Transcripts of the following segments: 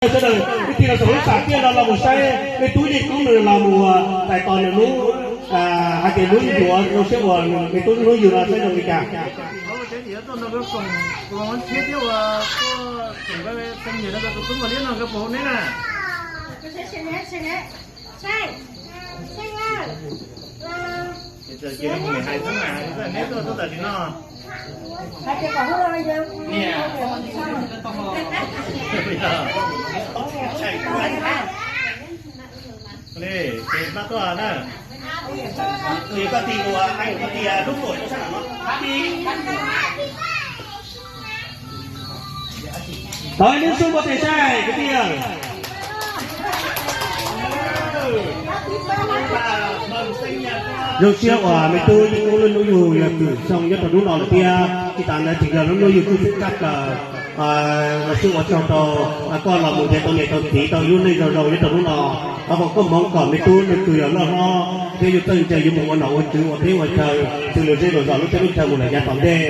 Sawv daws kwv tij los saum lub sam tiaj no los mus saib me tub Yeej Koob nws los mus tais tos nws lub, hais tias lub yuav zoo siab uas me tub hnub yug no saib zoo li cas. Thov ib lub xub pov tes saib kwv tij. Zoo siab uas me tub Yeej Koob lub hnub yug yog kws zoo nyob rau hnub no lawm thiab. Tsis tas ntawd tseem yog lub hnub yug tshwj xeeb tshaj plaws. Los sib ua tsaug rau koj los mus ntiav tau niam tau txiv tau ib lub neej zoo zoo nyob rau hnub no. Thov kom koj hmoov kom me tub nws kws yog loj hlob thiab yug txawj ntse yuav mus ua nom ua tswv ua teb ua chaw xws lus zej lus zos lub teb lub chaw mus lawm yav tom ntej.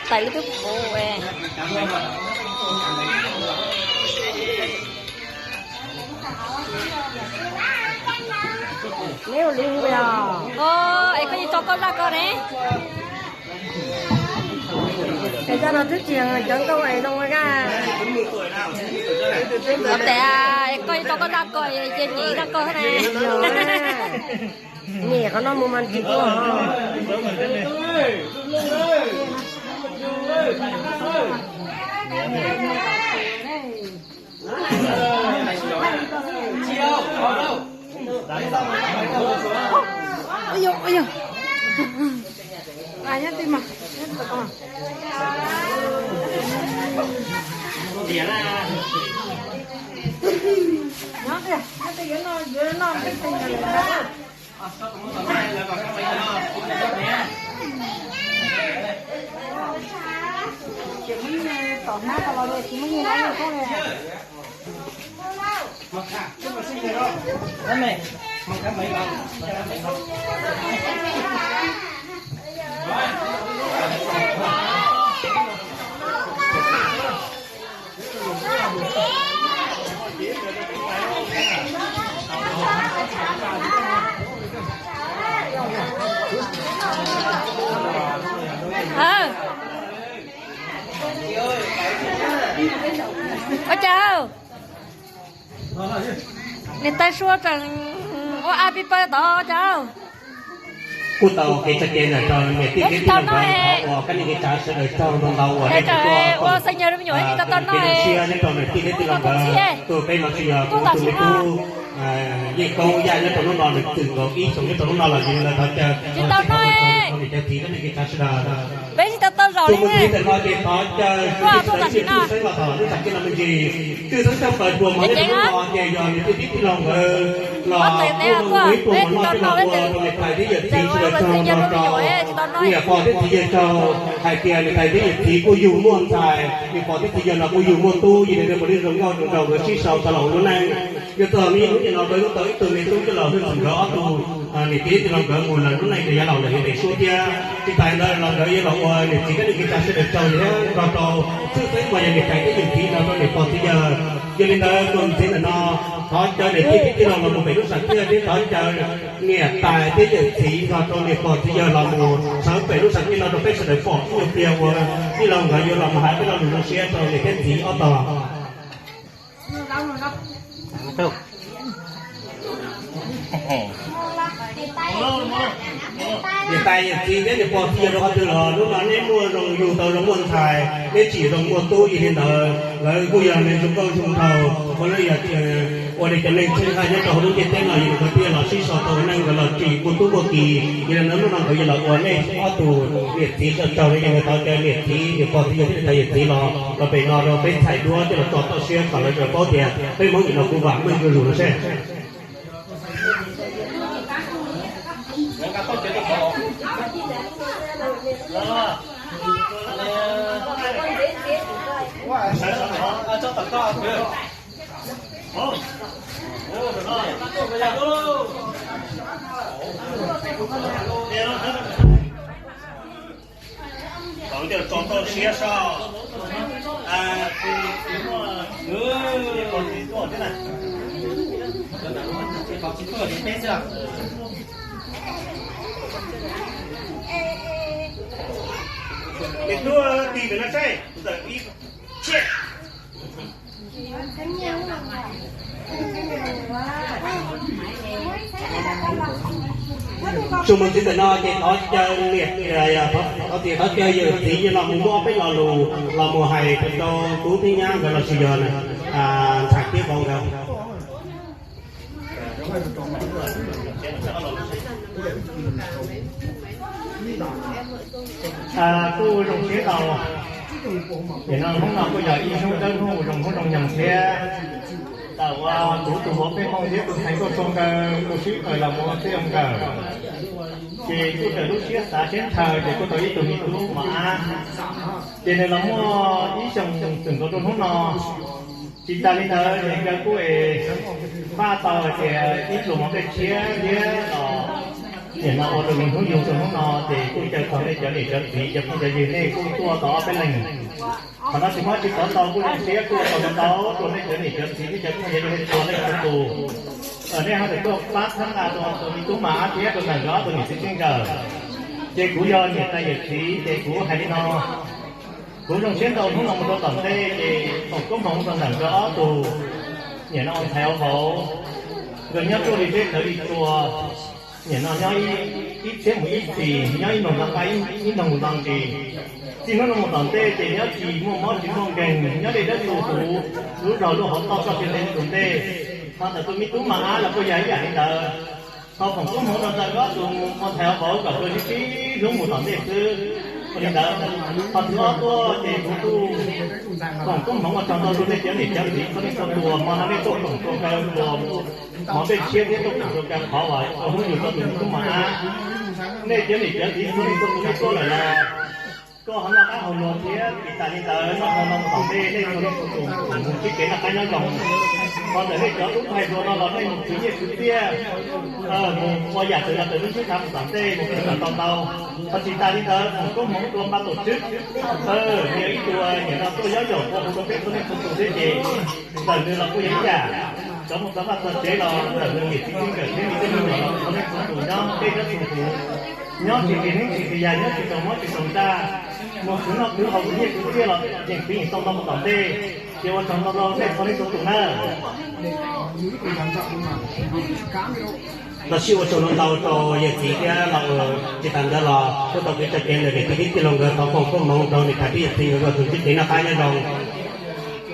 Tais lub tub puv. Es koj yeej tso koj zaj ko ne. Es zaj no twb tsis cov nkauj es zoo ka. Tes, es koj yeej tso koj zaj ko, ces nyem zaj ko ne. Nyem qhov no mus mas tsis tuaj. Ua cas niam tais Sua tseem ua a pi paw tod cas? Kuj tau kev tsa kev ntawm rau niam tij kwv tij neej tsa uas kab nis kev tsa sawv daws tsaug ntau ntau uas nej tau ua xeeb nyog me nyuam tau tau noj siab nyob rau niam tij kwv tij neej tsa ntawd. Tuaj peb no tsis yog kuv tus me tub Yeej Koob Yaj nyob rau hnub no nws txwm nkaus ib xyoos nyob rau hnub no los yog li ntawd thov caw tsis tau noj niam cov txiv kab nis kev tsa sawv daws. Peb tsis tau tau zaum li ntawm no ces thov caw tsis tau txhij xeeb los txog lub tsam kev no me ntsis. Txhij xeeb coj plaws dua mas nyob rau hnub no ces yog niam tij kwv tij neej tsa nkawd los tuaj mus ib tug mov noj coj los ua rau niam tais thiab yawm txiv sawv daws tsaug ntau rau. Niam pog thiab txiv yawg tsaug hais tias niam tais thiab yawm txiv kuj yug muaj ntxhais, niam pog thiab txiv yawg no kuj yug muaj tub, yog li ntawd mam li zoo nkauj zoo nraug nkawd sib sau tau los ua lub neej. Yog txog hnub no nkawd kuj tau ib tug me tub coj los hwj txwm nkawd ob tug niam tij kwv tij neej tsa nkawd mus lawm lub neej rau yav laus lawm yog pem suab thiab. Tsis tas ntawd los nkawd yuav los ua niam txiv kab nis kev tsa sawv daws tsaug thiab nrog rau txhij xeeb uas yog niam tais thiab yawm txiv nrog rau niam pog txiv yawg. Yog li ntawd kuv ntxiv ntawm no thov caw niam tij kwv tij neej tsa los mus pem lub tsam kev thiab thov caw niam tais thiab yawm txiv nrog rau niam pog txiv yawg los mus sawv pem lub tsam kev no rau peb sawv daws pom ib nyuag pliag uas tij laug nkawd yuav los mus hais peb lo lus zoo siab rau niam thiab txiv ob tog. Niam tais yawm txiv thiab niam pog txiv yawg rau qhov twg los hnub no neb muaj zoo yug tau zoo muaj ntxhais, neb tsim zoo muaj tub, yog li ntawd lawv kuj yog neeg zoo nkauj zoo nraug, ua li yog ua li cov neeg txheej haj nyob rau hauv lub ntiaj teb no yog nkawd thiaj los sib sau tau ua neej nkawd los tsim muaj tub muaj ki. Yog li ntawd hnub no nkawd yuav los ua nej ob tug niam txiv tsaug tsaug li, yog li ntawd thov caw niam txiv niam pog txiv yawg thiab niam tais yawm txiv los rau pem no rau peb txhais duab thiab los tso toj siab kom lawv sawv daws paub tias peb Hmoob nim no kuj vam meej zuj zus no seb. Tej tso tau siab soj. Qhov tsis tuaj thiab na. Qhov tsis tuaj ces peb xwb. Ces tuaj tig ntawm no seb, ntawm ib, tshiab. Tsuas mus txij ntawm no ces thov caw niam, thov tias thov caw yawm txiv los mus muab peb lo lus los mus hais rau tub thiab nyab nkawd los sis yog ntxhais thiab vauv nkawd. Kuj zoo siab tau, nim no hnub no kuj yog ib hnub dawb hnub zoo hnub zoo nyoog thiab. Thaum uas kuv tus vauv Pej Hmoob thiab tus ntxhais Nkauj Tsua nkawd kuj sib qawm los mus ua txij ua nkawm, ces kuj raws lub siab xav siab ntshaw ces kuj tau ib tug me tub mos ab. Ces nws los muaj ib xyoos txwm nkaus rau hnub no. Tsis tas li ntawd ces nkawd kuj es npaj tau hais tias ib pluas mov nplej tshiab thiab los nim no ua rau nws hnub yug rau hnub no ces kuj caw txog nej cov niam cov txiv cov phooj cov ywg nej kuj tuaj tau ob peb leeg. Qhov no tsis muaj tsis tau tau kuj zoo siab kuj ua tsaug ntau ntau rau nej cov niam cov txiv thiab cov phooj cov ywg nej txhua leej txhua tus. Nej ho tawm tuaj pab txhawb nqa rau tus me tub mos ab thiab rau ntawm nkawd ob tug niam txiv txij nkawm. Ces kuv yog niam tais yawm txiv ces kuv hais li no. Kuv zoo siab ntau hnub no mus rau tom ntej ces foom koob hmoov rau ntawm nkawd ob tug niam no ua ntxhais ua vauv, nkawd nyob tuaj li teb chaws li tsua, nim no nyob ib txhiab mus ib txhis, nyob ib nroog nto qab ib nroog nto ntsis. Txij hnub no mus tom ntej ces nyob tsis muaj mob tsis muaj nkeeg, nyob deb dawb tu huv, lub zog lub hauv toj txoj kev ntev tus ntej. Ho ntawm tus me tub mos ab los kuj yog ib yam li ntawd. Ho foom koob hmoov rau ntawm nkawd ob tug ua ntxhais ua vauv kom tuaj sib sib hlub mus tom ntej xwb. Ua li ntawd, qhov thib ob tuaj ces kuv kuj foom koob hmoov ua tsaug ntau rau nej cov niam cov txiv txhua leej txhua tus uas hmo no nej tuaj foom rau nkawd ua mov nplej tshiab thiab tuaj foom rau nkawd qhov uas ua hnub yug tau tus me tub mos ab. Nej cov niam cov txiv txhua leej txhua tus nej tuaj lawm los koj ho noj qab haus luag thiab, tsis tas li ntawd noj hmo no mus tom ntej nej txhua leej txhua tus mus sib kev noj qab nyob zoo. Ho ntawm nej cov tub ntxhais hluas no los nej mus khwv nyiaj khwv txiaj, mus ua yam twg los tawm lub ntsiab thav mus tom ntej mus kawm kom tau ntau. Ho tsis tas li ntawd foom koob hmoov rau npaj tom tswb, nws yog ib tug nim no tuaj yob yaum ua hu rau peb txhua leej txhua tus thiab ces ntawm nws los kuj yog ib yam. Cov mus txog vaj txog tsev los ntawm nws niam txiv txij nkawm thiab nws tej me nyuam los txhua leej txhua tus nyob deb dawb tu huv, nyob tsis ris neeb tsis ris yaig, nyob tsis raug mob tsis raug ntsaj, mus khwv noj khwv haus khwv nyiaj khwv txiaj los yeej khwv yeej tau ntau mus tom ntej. Ces ua tsaug ntau rau nej txhua leej txhua tus na. Los sib ua tsaug ntau ntau rau yawm txiv thiab los tsis tas ntawd los kuj tau kev tso cev ntawm niam txiv thiab tij laug nkawd thov foom koob hmoov rau niam tais thiab yawm txiv nkawd kom txhua tus sib kev noj qab nyob zoo.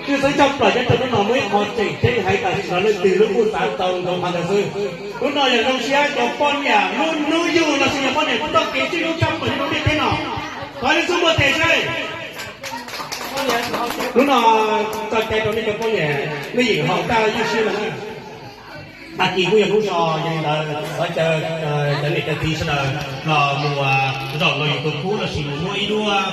Twb xeeb tshaj plaws nyob rau hnub no muaj ib qho tseem ceeb hais tam sim no leej twg lub kuj xav tau ntsoov qhov ntawd xwb. Hnub no yog zoo siab cov poj niam lub hnub yug los sis yog poj niam kuj tau kev sib hlub tshaj plaws nyob rau ntiaj teb no. Thov nej xub npua tes saib. Hnub no tso cai rau nej cov poj niam, nej yeem haus tag ywj siab lawm na. Tag kis kuj yog hnub so, yog li ntawd thov caw cov niam cov txiv sawv daws los mus zaum los yus tus khub los sis mus muab ib duab